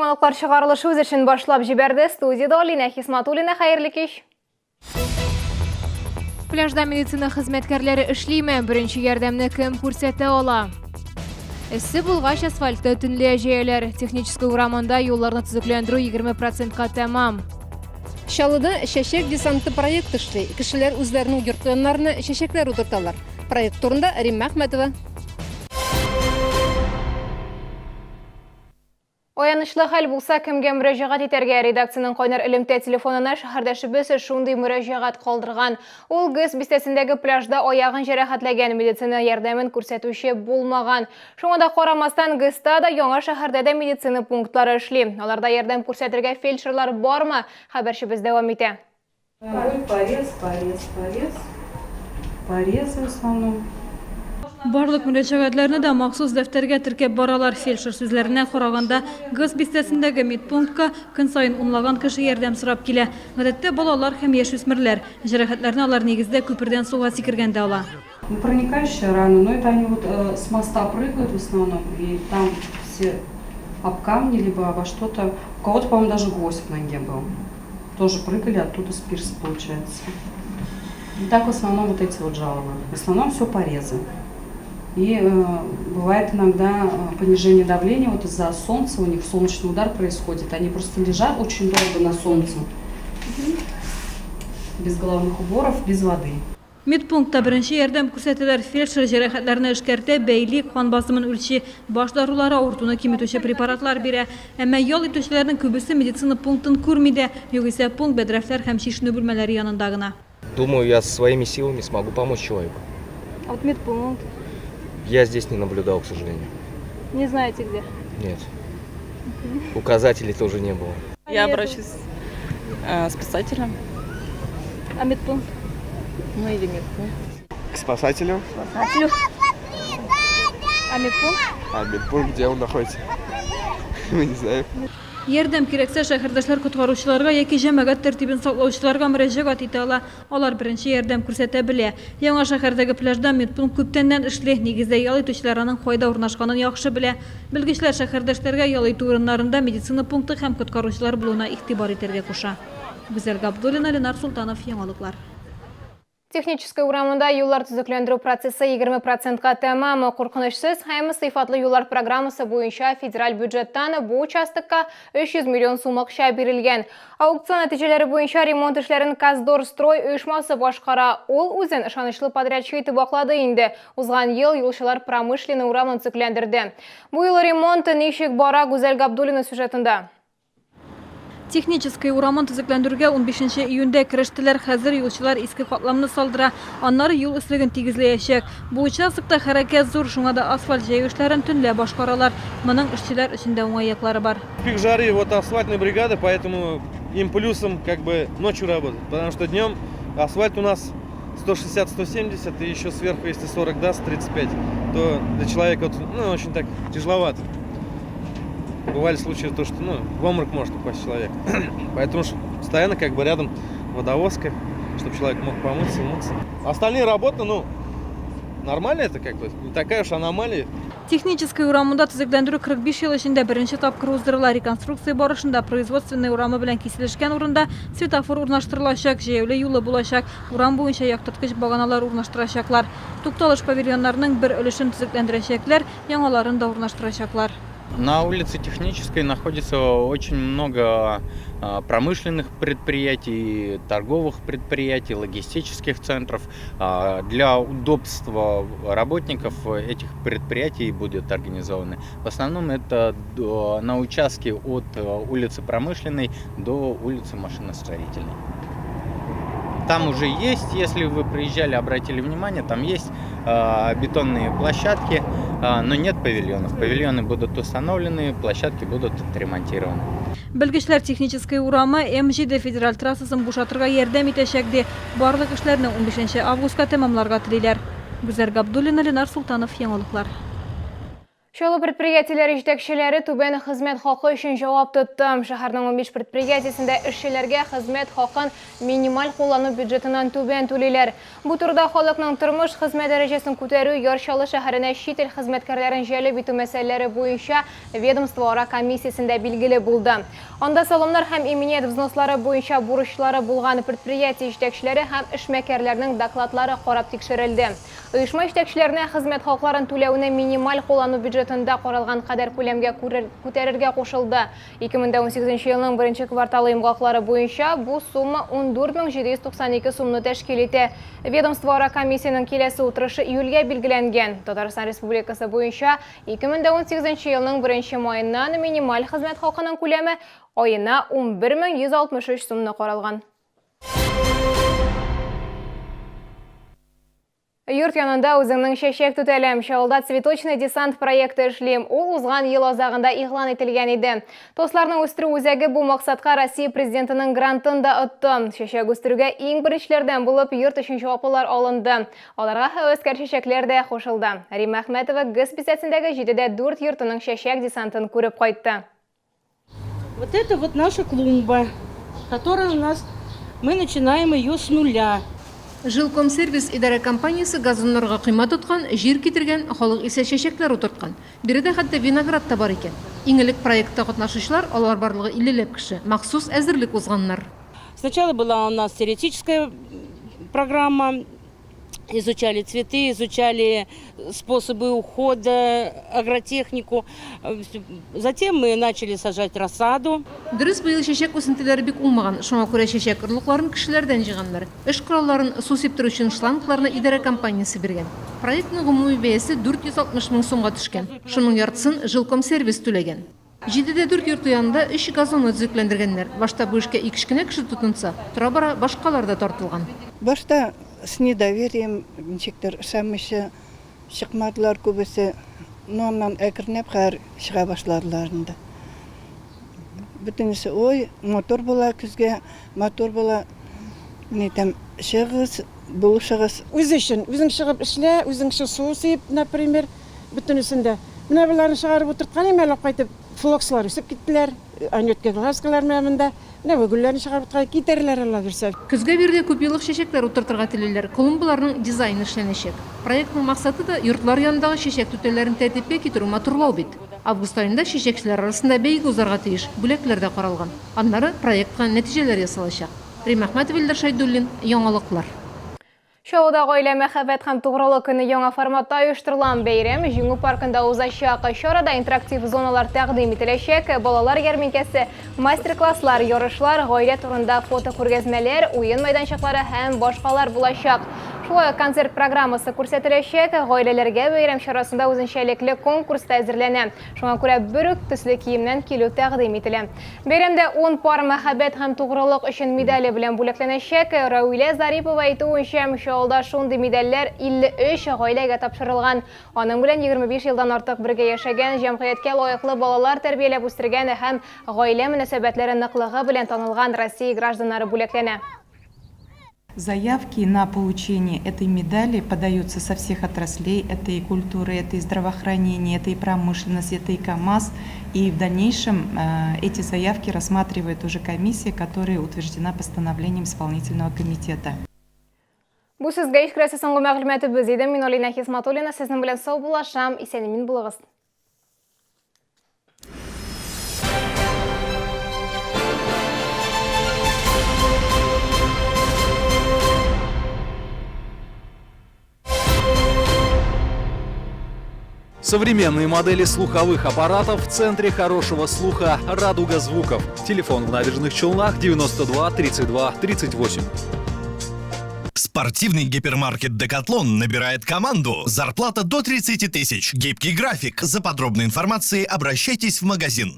Яңалыклар чыгарылышы үз эшен башлап җибәрде. Студиядә Алинә Хисматуллина. Хәерле кич. Пляжда медицина хезмәткәрләре эшлиме? Беренче ярдәмне кем күрсәтә ала? Эссе булгач асфальтта төнлә җәяләр. Технический урамында юлларны төзекләндерү 20 процентка тәмам. Чаллыда Чәчәк десанты проекты эшли. Кешеләр үзләренең йорт яннарына чәчәкләр утырталар. Проект турында Римма Әхмәтова. Аянычлы хәл булса, кемгә мөрәҗәгать итәргә? Редакциянең кайнар элемтә телефонына шәһәрдәшебез шундый мөрәҗәгать калдырган. Ул ГЭС бистәсендәге пляжда аягын җәрәхәтләгән, медицина ярдәмен күрсәтүче булмаган. Шуңа да карамастан, ГЭСта да, яңа шәһәрдә дә медицина пунктлары эшли. Аларда ярдәм күрсәтергә фельдшерлар бармы? Хәбәрчебез дәвам итә. Второй порез, порез, порез. Порезы в основном. Барлык мөрәҗәгатьләрне дә махсус дәфтәргә теркәп баралар. Фельдшер сүзләренә караганда, ГЭС бистәсендәге медпунктка көн саен унлаган кеше ярдәм сорап килә. Гадәттә, балалар һәм яшүсмерләр. Җәрәхәтләрне алар нигездә күпердән суга сикергәндә ала. Проникающая рана, но это они вот с моста прыгают в основном, и там все об камни, либо обо что-то. У кого-то, по-моему, даже гвоздь в ноге был. Тоже прыгали оттуда с пирса, получается. И так в основном вот эти вот жалобы. В основном все порезы. И э, бывает иногда понижение давления вот из-за солнца, у них солнечный удар происходит. Они просто лежат очень долго на солнце, без головных уборов, без воды. Медпунктта беренче ярдәм күрсәтәләр, фельдшер җәрәхәтләрне эшкәртә, бәйли, кан басымын үлчи, баш дарулары, авыртуны киметүче препаратлар бирә. Әмма ял итүчеләрнең күбесе медицина пунктын күрми дә, югыйсә пункт бәдрәфләр һәм чишенү бүлмәләре янында гына. Думаю, я своими силами смогу помочь человеку. А вот медпункт? Я здесь не наблюдал, к сожалению. Не знаете где? Нет. Указателей тоже не было. Я обращусь э, спасателям. А медпункт? Ну или медпункт. К спасателю. Спасателю. А медпункт? А медпункт где он находится? Мы не знаем. Ярдәм кирәксә, шәһәрдәшләр коткаручыларга яки җәмәгать тәртибен саклаучыларга мөрәҗәгать итә ала. Алар беренче ярдәм күрсәтә белә. Яңа шәһәрдәге пляжда медпункт күптәннән эшли. Нигездә ял итүчеләр аның кайда урнашканын яхшы белә. Белгечләр шәһәрдәшләргә ял итү урыннарында медицина пункты һәм коткаручылар булуына игътибар итәргә куша. Гүзәл Габдуллина, Ленар Солтанов, Яңалыклар. Техническая урамында юллар төзекләндерү процессы 20 процентка тәмам. Куркынычсыз һәм сыйфатлы юллар программасы буенча федераль бюджеттан бу участокка 300 миллион сум акча бирелгән. Аукцион нәтиҗәләре буенча ремонт эшләрен Каздорстрой оешмасы башкара. Ул үзен ышанычлы подрядчы итеп аклады инде. Узган ел юлчылар Промышленный урамын төзекләндерде. Бу юлы ремонт ничек бара, Гүзәл Габдуллина сюжетында. Техническая урамын төзекләндерүгә унбишенче июньдә керештеләр. Хәзер юлчылар иске катламны салдыра. Аннары юл өслеген тигезләячәк. Бу участокта хәрәкәт зур, шуңа да асфальт җәю эшләрен төнлә башкаралар. Моның эшчеләр өчен дә уңай яклары бар. Пик жары вот асфальтная бригада, поэтому им плюсом как бы ночью работать, потому что днем асфальт у нас 160-170 и еще сверху, если 40 даст, 35, то для человека вот, ну, очень так тяжеловато. Бывали случаи, то, что ну, в обморок может упасть человек. Поэтому постоянно как бы рядом водовозка, чтобы человек мог помыться, умыться. Остальные работы, ну, нормально это как бы, не такая уж аномалия. Техническая урамында төзекләндерү 45 ел эчендә беренче тапкыр уздырыла. Реконструкция барышында Производственный урамы белән киселешкән урында светофор урнаштырылачак, җәяүле юлы булачак, урам буенча яктырткыч баганалар урнаштырачаклар. Тукталыш павильоннарының бер өлешен төзекләндерәчәкләр, яңаларын да урнаштырачаклар. На улице Технической находится очень много промышленных предприятий, торговых предприятий, логистических центров. Для удобства работников этих предприятий будет организованы. В основном это на участке от улицы Промышленной до улицы Машиностроительной. Там уже есть, если вы приезжали, обратили внимание, там есть бетонные площадки, но нет павильонов. Павильоны будут установлены, площадки будут отремонтированы. Белгечләр Техническая урамы М7 федераль трассасын бушатырга ярдәм итәчәк, ди. Барлык эшләрне унбишенче августка тәмамларга телиләр. Гүзәл Габдуллина, Ленар Солтанов, Яңалыклар. Чаллы предприятиеләре җитәкчеләре түбән хезмәт хакы өчен җавап тотты. Шәһәрнең 15 предприятиесендә эшчеләргә хезмәт хакын минималь куллану бюджетыннан түбән түлиләр. Бу турыда халыкның тормыш хезмәт дәрәҗәсен күтәрү, Яр Чаллы шәһәренә чит ил хезмәткәрләрен җәлеп итү мәсьәләләре буенча ведомствоара комиссиясендә билгеле булды. Анда салымнар һәм иминият взнослары буенча бурычлары булган предприятие җитәкчеләре һәм эшмәкәрләрнең докладлары карап тикшерелде. Оешма җитәкчеләренә хезмәт хакларын түләүне минималь куллану бюджетында каралган кадәр күләмгә күтәрергә кушылды. 2018 елның беренче кварталы йомгаклары буенча бу сумма 14792 сумны тәшкил итә. Ведомствоара комиссиянең киләсе утырышы июльгә билгеләнгән. Татарстан Республикасы буенча 2018 елның беренче маеннан минималь хезмәт хакының күләме аена 11163 сумны каралган. Йорт янында үзеңнең чәчәк түтәлем. Чаллыда Цветочный десант проекты эшли. Ул узган ел азагында игълан ителгән иде. Тосларны үстерү үзәге бу максатка Россия Президентының грантын да отты. Чәчәк үстерүгә иң беренчеләрдән булып йорт өчен җаваплылар алынды. Аларга һәвәскәр чәчәкләр дә кушылды. Римма Әхмәтова ГЭС бистәсендәге 7 дә 4 йортының чәчәк десантын күреп кайтты. Вот это вот наша клумба, которая у нас, мы начинаем ее с нуля. Жилкомсервис идарә компаниясе газоннарга койма тоткан, җир китергән, халык исә чәчәкләр утырткан. Биредә хәтта виноград та бар икән. Иң элек проектта катнашучылар, алар барлыгы иллеләп кеше, махсус әзерлек узганнар. Сначала была у нас теоретическая программа, изучали цветы, изучали способы ухода, агротехнику. Затем мы начали сажать рассаду. Дөрес, быел чәчәк үсентеләре бик уңмаган, шуңа күрә чәчәк орлыкларын кешеләрдән җыйганнар. Эш коралларын, су сиптерү өчен шлангларны идарә компаниясе биргән. Проектның гомуми бәясе 460 мең сумга төшкән. Шуның яртысын Жилкомсервис түләгән. 7 дә 4 йорты янында өч газонны төзекләндергәннәр. Башта бу эшкә ике кенә кеше тотынса, тора-бара башкалар да тартылган. Башта с недоверием, ничектер ышанмыйча чыкмадылар күбесе. Но аннан әкренләп хәзер чыга башладылар инде. Бөтенесе: "Ой, матур була көзгә, матур була". Мин әйтәм, чыгыгыз, булышыгыз. Үзе өчен, үзең чыгып эшлә, үзең су сип, например, бөтенесендә. Менә боларны чыгарып утырткан идем әле кайтып, флокслар үсеп киттеләр, анютка глазкалар менә монда. Менә бу гөлләрне чыгарып утырткан китәрләр, Алла бирсә. Көзгә биредә күпьеллык чәчәкләр утыртырга телиләр. Клумбаларның дизайны эшләнәчәк. Проектның максаты да йортлар янындагы чәчәк түтәлләрен тәртипкә китерү, матурлау бит. Август аенда чәчәкчеләр арасында бәйге узарга тиеш, бүләкләр дә каралган. Аннары проектка нәтиҗәләр ясалачак. Римма Әхмәтова, Илдар Шәйдуллин, Яңалыклар. Чаллыда гаилә, мәхәббәт һәм тугрылык көне яңа форматта оештырыла. Бәйрәм Җиңү паркында узачак. Чарада интерактив зоналар тәкъдим ителәчәк, балалар ярминкәсе, мастер-класслар, ярышлар, гаилә турында фотокүргәзмәләр, уен мәйданчыклары һәм башкалар булачак. Шулай ук концерт программасы күрсәтеләчәк. Гаиләләргә бәйрәм чарасында үзенчәлекле конкурс та әзерләнә. Шуңа күрә бер үк төсле киемнән килү тәкъдим ителә. Бәйрәмдә 10 пар мәхәббәт һәм тугрылык өчен медале белән бүләкләнәчәк. Равилә Зарипова әйтүенчә, Чаллыда шундый медальләр 53 гаиләгә тапшырылган. Аның белән 25 елдан артык бергә яшәгән, җәмгыятькә лаеклы балалар тәрбияләп үстергән һәм гаилә мөнәсәбәтләре ныклыгы белән танылган Россия гражданнары бүләкләнә. Заявки на получение этой медали подаются со всех отраслей. Это и культура, это и здравоохранение, это и промышленность, это и КАМАЗ. И в дальнейшем эти заявки рассматривает уже комиссия, которая утверждена постановлением исполнительного комитета. Бу сезгә ишкерәсе соңгы мәгълүматыбыз иде. Мин Алина Хисматуллина сезнең белән саубуллашам. Исән-имин булыгыз. Современные модели слуховых аппаратов в Центре хорошего слуха «Радуга звуков». Телефон в Набережных Челнах 92 32 38. Спортивный гипермаркет «Декатлон» набирает команду. Зарплата до 30 тысяч. Гибкий график. За подробной информацией обращайтесь в магазин.